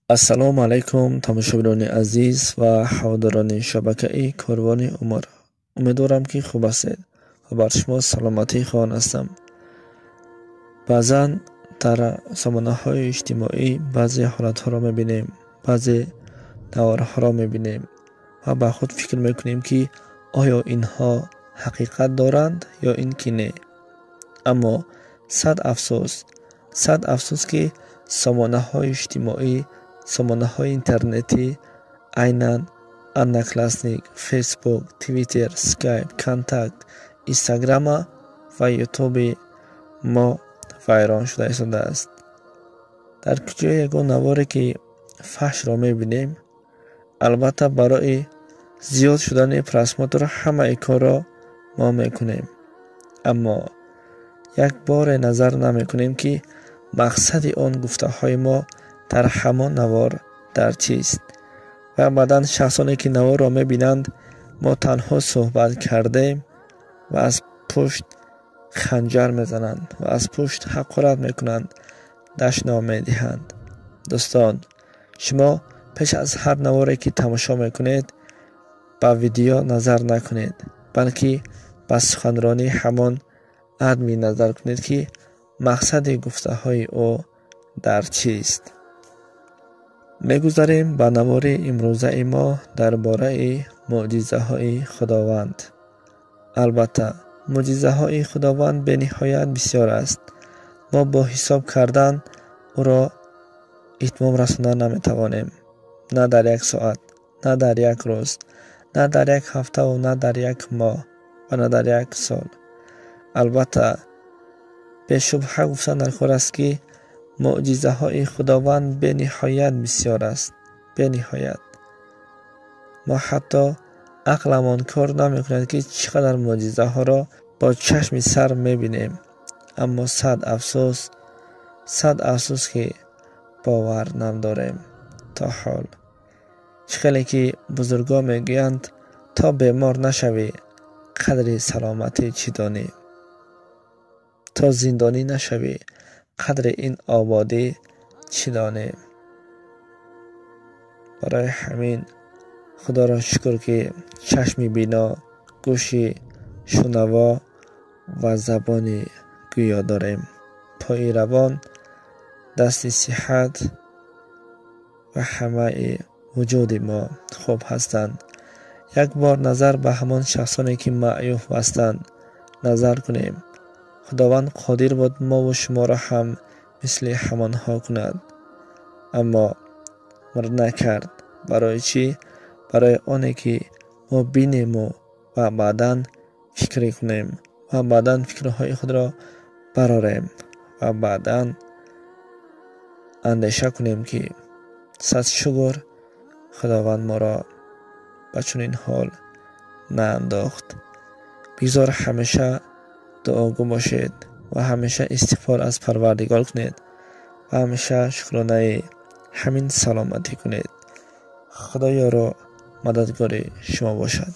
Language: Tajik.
Ассалому алайкум, тамошобинони азиз ва ҳаводорони шабакаи Корвони Умр. Умедворам, ки хуб ҳастед ва бар шумо саломатӣ хоҳон ҳастам. Баъзан дар сомонаҳои иҷтимоӣ баъзе ҳолатҳоро мебинем, баъзе наворҳоро мебинем ва ба худ фикр мекунем, ки оё инҳо ҳақиқат доранд ё ин ки не. Аммо сад афсӯс, сад афсӯс, ки сомонаҳои иҷтимоӣ, сомонаҳои интернетӣ, айнан Одноклассник, Фейсбук, Твиттер, Скайп, Контакт, Инстаграма ва Ютуби мо вайрон шуда истодааст. Дар куҷое ягон наворе ки фаҳшро мебинем, албатта, барои зиёд шудани просмотр ҳамаи корро мо мекунем, аммо як боре назар намекунем, ки мақсади он гуфтаҳои мо дар ҳамон навор дар чист. Ва баъдан шахсоне ки наворро мебинанд, мо танҳо суҳбат кардем ва аз пушт ханҷар мезананд ва аз пушт ҳақорат мекунанд, дашном медиҳанд. Дӯстон, шумо пеш аз ҳар наворе ки тамошо мекунед, ба видео назар накунед, балки ба суханронии ҳамон админ назар кунед, ки мақсади гуфтаҳои ӯ дар чист. Мегузарем ба навори имрӯзаи мо дар бораи мӯъҷизаҳои Худованд. Албатта, мӯъҷизаҳои Худованд бениҳоят бисёр аст. Мо бо ҳисоб кардан ӯро итмом расонда наметавонем, на дар як соат, на дар як рӯз, на дар як ҳафтаву на дар як моҳ ва на дар як сол. Албатта, бешубҳа гуфтан дар кор аст, ки мӯъҷизаҳои Худованд бениҳоят бисёр аст, бениҳоят. Мо ҳатто ақламон кор намекунад, ки чӣ қадар мӯъҷизаҳоро бо чашми сар мебинем, аммо сад афсӯс, сад афсӯс, ки бовар надорем то ҳол. Чӣ хеле ки бузургон мегӯянд: то бемор нашавӣ, қадри саломатӣ чӣ донӣ, то зиндонӣ нашавӣ, қадри ин ободӣ чӣ донӣ. Барои ҳамин Худоро шукр, ки чашми бино, гӯши шунаво ва забони гӯё дорем, пои равон, дасти сиҳат ва ҳамаи вуҷуди мо хуб ҳастанд. Як бор назар ба ҳамон шахсоне ки маъюб ҳастанд, назар кунем. Худованд қодир буд мову шуморо ҳам мисли ҳамонҳо кунад, аммо накард. Барои чӣ? Барои оне ки мо бинему ва баъдан фикре кунем ва баъдан фикрҳои худро барорем ва баъдан андеша кунем, ки сад шукр, Худованд моро ба чунин ҳол наандохт. Бигзор ҳамеша дуогӯ бошед ва ҳамеша истиғфор аз Парвардигор кунед ва ҳамеша шукронаи ҳамин саломатӣ кунед. Худо ёру мададгори шумо бошад.